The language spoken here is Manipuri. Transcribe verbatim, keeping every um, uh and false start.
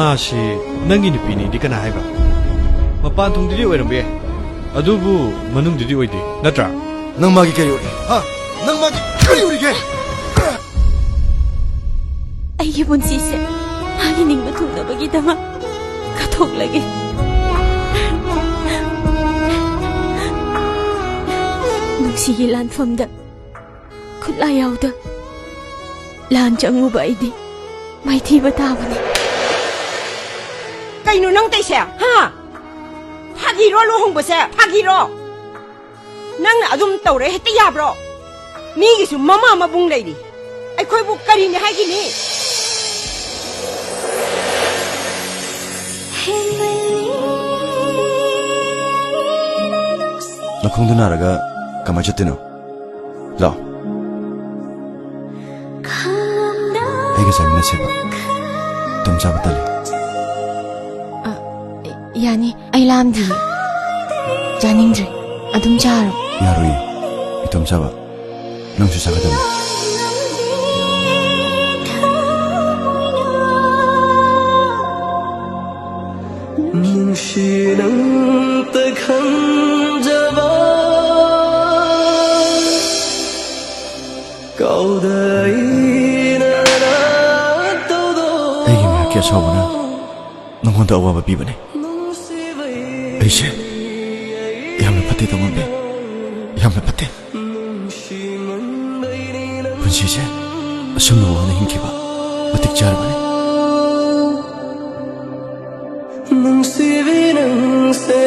ꯃꯥꯁꯤ ꯅꯪꯒꯤ ꯅꯨꯄꯤꯅꯤꯗꯤ ꯀꯅꯥ ꯍꯥꯏꯕ? ꯃꯄꯥꯟ ꯊꯣꯡꯗꯗꯤ ꯑꯣꯏꯔꯝꯕ ꯌꯥꯏ, ꯑꯗꯨꯕꯨ ꯃꯅꯨꯡꯗꯗꯤ ꯑꯣꯏꯗꯦ, ꯅꯠꯇ꯭ꯔꯥ? ꯅꯪ ꯃꯥꯒꯤ ꯀꯔꯤ ꯑꯣꯏꯔꯤ? ꯍꯥ? ꯅꯪ ꯃꯥꯒꯤ ꯀꯔꯤ ꯑꯣꯏꯔꯤꯒꯦ? ꯑꯩꯒꯤ ꯄꯨꯟꯁꯤꯁꯦ ꯃꯥꯒꯤ ꯅꯤꯡꯕ ꯊꯨꯡꯅꯕꯒꯤꯗꯃꯛ ꯀꯠꯊꯣꯛꯂꯒꯦ꯫ ꯅꯨꯡꯁꯤꯒꯤ ꯂꯥꯟꯐꯝꯗ ꯈꯨꯠꯂꯥꯏ ꯌꯥꯎꯗ ꯂꯥꯟ ꯆꯪꯉꯨꯕ ꯑꯩꯗꯤ ꯃꯥꯏꯊꯤꯕ ꯇꯥꯕꯅꯤ꯫ ꯀꯩꯅꯣ ꯅꯪ ꯇꯩꯁꯦ? ꯍꯥ? ꯐꯥꯒꯤꯔꯣ ꯂꯨꯍꯣꯡꯕꯁꯦ? ꯐꯥꯒꯤꯔꯣ? ꯅꯪꯅ ꯑꯗꯨꯝ ꯇꯧꯔꯦ ꯍꯦꯛꯇ ꯌꯥꯕ꯭ꯔꯣ? ꯃꯤꯒꯤꯁꯨ ꯃꯃꯥ ꯃꯕꯨꯡ ꯂꯩꯔꯤ꯫ ꯑꯩꯈꯣꯏꯕꯨ ꯀꯔꯤꯅꯤ ꯍꯥꯏꯒꯤꯅꯤ? ꯅꯈꯣꯡꯗꯨ ꯅꯥꯔꯒ ꯀꯃꯥꯏ ꯆꯠꯇꯣꯏꯅꯣ? ꯂꯥꯛꯑꯣ꯫ ꯑꯩꯒ ꯆꯥꯃꯤꯟꯅꯁꯦꯕ꯫ ꯇꯨꯝ ꯆꯥꯕ ꯇꯜꯂꯤ꯫ ꯑ, ꯌꯥꯅꯤ꯫ ꯑꯩ ꯂꯥꯝꯗꯤꯌꯦ꯫ ꯆꯥꯅꯤꯡꯗ꯭ꯔꯦ꯫ ꯑꯗꯨꯝ ꯆꯥꯔꯣ꯫ ꯌꯥꯔꯣꯏꯌꯦ꯫ ꯏꯇꯣꯝ ꯆꯥꯕ꯫ ꯅꯪꯁꯨ ꯆꯥꯒꯗꯕꯅꯤ꯫ ꯅꯨꯡꯁꯤ ꯅꯪꯇ ꯈꯟꯖꯕ ꯀꯥꯎꯗ ꯑꯩꯅ ꯇꯧꯗꯣ꯫ ꯑꯩꯒꯤ ꯃꯍꯥꯛꯀꯤ ꯑꯁꯥꯎꯕꯅ ꯅꯉꯣꯟꯗ ꯑꯋꯥꯕ ꯄꯤꯕꯅꯦ꯫ ꯑꯩꯁꯦ ꯌꯥꯝꯅ ꯐꯠꯇꯦ ꯇꯣꯉꯝꯕꯤ, ꯌꯥꯝꯅ ꯐꯠꯇꯦ꯫ ꯄꯨꯟꯁꯤꯁꯦ ꯑꯁꯨꯝꯅ ꯋꯥꯅ ꯍꯤꯡꯈꯤꯕ ꯃꯇꯤꯛ ꯆꯥꯔꯕꯅꯤ꯫ ꯅꯨꯡꯁꯤꯕꯤ ꯅꯪꯁꯦ